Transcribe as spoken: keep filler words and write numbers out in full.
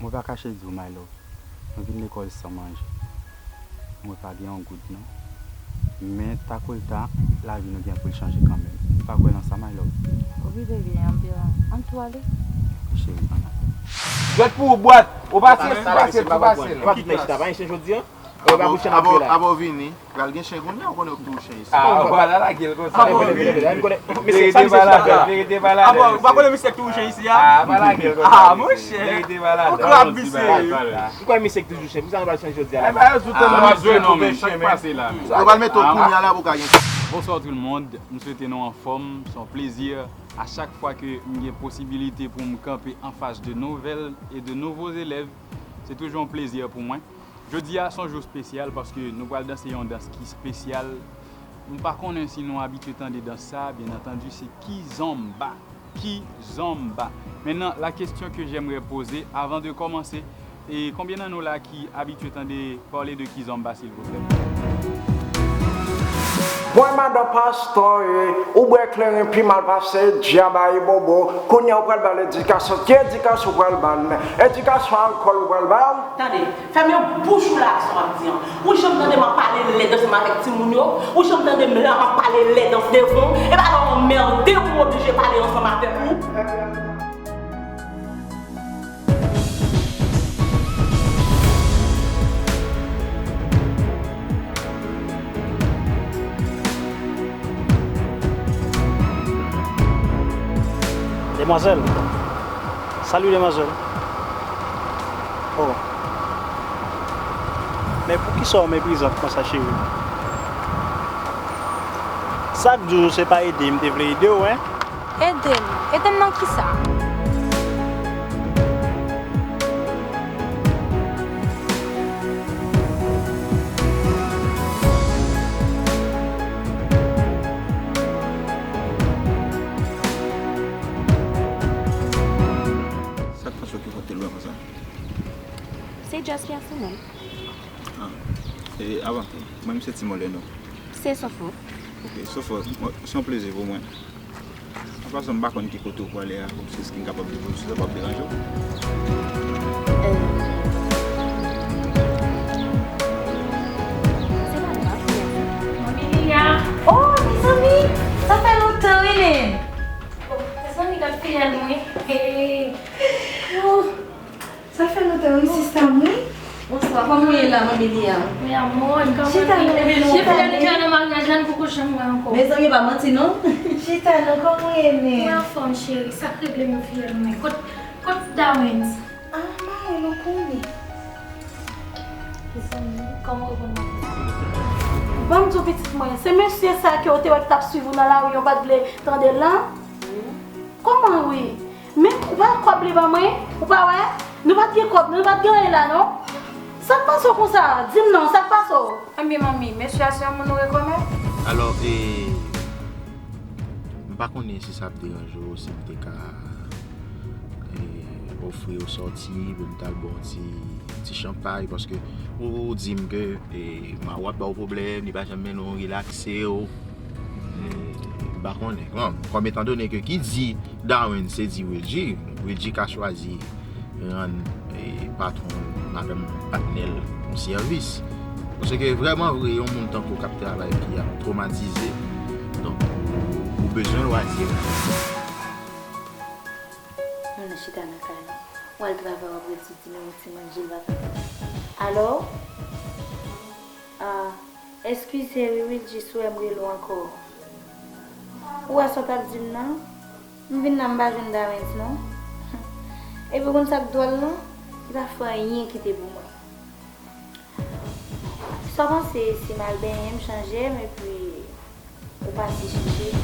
Mwen pa kache di w, my love, mwen vin lekòl san manje. Mwen pa gen yon goud non. Men ta kou l ta, lavi nou gen pou l chanje kanmenm. Ou pa kwè nan sa, my love? Wi, baby, anpil. Ann tou ale. Cheri, ann ale. Dwèt pou ou, bwat. Ou pase l, ou pase l, ou pase l. Ou pa kite chita, pa gen chen jodi a. Ou pa bouche nan pye la. Abo vini. Pral gen chen kounye a, ou konnen yo tou chen isi. Ah, ou pa la lage l konsa. Abo vini. Verite pa ladan, verite pa ladan. Abo, ou pa konnen misye tou chen isi a? Ah, pa lage l konsa. Ah, monchè. Verite pa ladan. Ou krab misye. Ou kwè misye ki toujou chen? Poukisa nou pral chen jodi a la? Aba, yo tout tan nan misye pou chen, men. Yo pral mete w kounye a la pou ka gen. Bonsoir tout le monde, m swete nou anfòm, se yon plezi a chak fwa ke m gen posibilite pou m kanpe an fas de nouvelles et de nouveaux élèves. Se toujou yon plezi pou mwen. Jodi a se yon jou espesyal paske nou pral danse yon dans ki espesyal. M pa konnen si nou abitye tande dans sa, bien entendu, se kizomba. Kizomba. Maintenant, la question que j'aimerais poser avant de commencer, e konbyen nan nou la ki abitye tande pale de kizomba, silvouplè? Bwè madan pastè, ou bwè kleren pi mal pase dyab a Ibobo. Kounye a ou pral ba l edikasyon. Ki edikasyon ou pral ba l? Edikasyon alkòl ou pral ba l? Tande, fèmen bouch ou la ak sa w ap di an. Ou janm tande m ap pale lèd ansanm avèk timoun yo? Ou janm tande m la m ap pale lèd ansanm devan w? E pa lè w anmède pou m oblije pale ansanm avèk ou? Demwazèl. Salut, demwazèl. Oh. Men poukisa w meprizant konsa, cheri? Sa k di w se pa ede m te vle ede w, en? Ede m? Ede m nan kisa? Sa k fè w ki pote lwen konsa? Se just pèsonèl. Ah. E avan tou, mwen m se Ti Mòlè non. Se Sofo. Ok, Sofo, mwen, se yon plezi pou mwen. An pasan, m pa konn ki kote w prale a, kòmsi èske m kapab di w si sa p ap deranje w? Eh. Se pa nou, pa fiyèl. Manmi Lia! Oh, mezanmi! Sa fè lontan, wi, men! Oh, mezanmi, gad fiyèl mwen. Hey! Oh! Sa fè lontan wi, sista m, wi. Bonswa, kòman w ye la, manmi Lia? Wi, amò, kòman w ye? Chita non, epi nou pale. Chita nan maryaj la, nou poko janm wè ankò. Mezanmi, pa manti non. Chita non, kòman w ye, men? Mwen anfòm, cheri. Sa k regle m yo fiyèl mwen. Kot, kot Dawens? Ah, mari m, ou konnen. Mezanmi, kòman w reponn mwen konsa? Ban m di w, pitit mwen, se mesye sa ke w te wè ki t ap swiv ou nan lari, yo pa t vle tande l lan? Kòman wi? Men ou pa wè kòb li ban mwen? Ou pa wè? Nou pa t gen kòb, nou pa t gen anyen la non. Sa k pase w konsa? Di m non, sa k pase w? Ebyen manmi, mesye a se yon moun ou rekonèt? Alò, e, m pa konnen si sa ap deranje w, si m te ka, e, ofri w sòti, pou m t al ba w ti, ti chanpay, paske ou, ou di m ke, e, mawo ap ba w pwoblèm, li pa janm mennen w rilakse w. E, m pa konnen. Bon, kòm etandone ke ki di Darwin se di Wilgy, Wilgy ka chwazi rann, e, patwon l, madanm patnè l yon sèvis. Paske vrèman vre, yon moun tankou w k ap travay ki ap twomatize, donk, ou, ou bezwen lwazi. Moun nan chita nan kay la. W al travay, w ap ret sou ti nimewo ti manje l pa ka. Alo? Ah, eskize wi, Wilgy, si w wè m rele w ankò. Ou wè sa w t ap di m nan? M vin la, m pa jwenn Darens non. Epi w konn sa k dwòl lan? Li pa fè anyen kite pou mwen. Sa w panse si m al benyen m, chanje m, epi ou pase chèche m?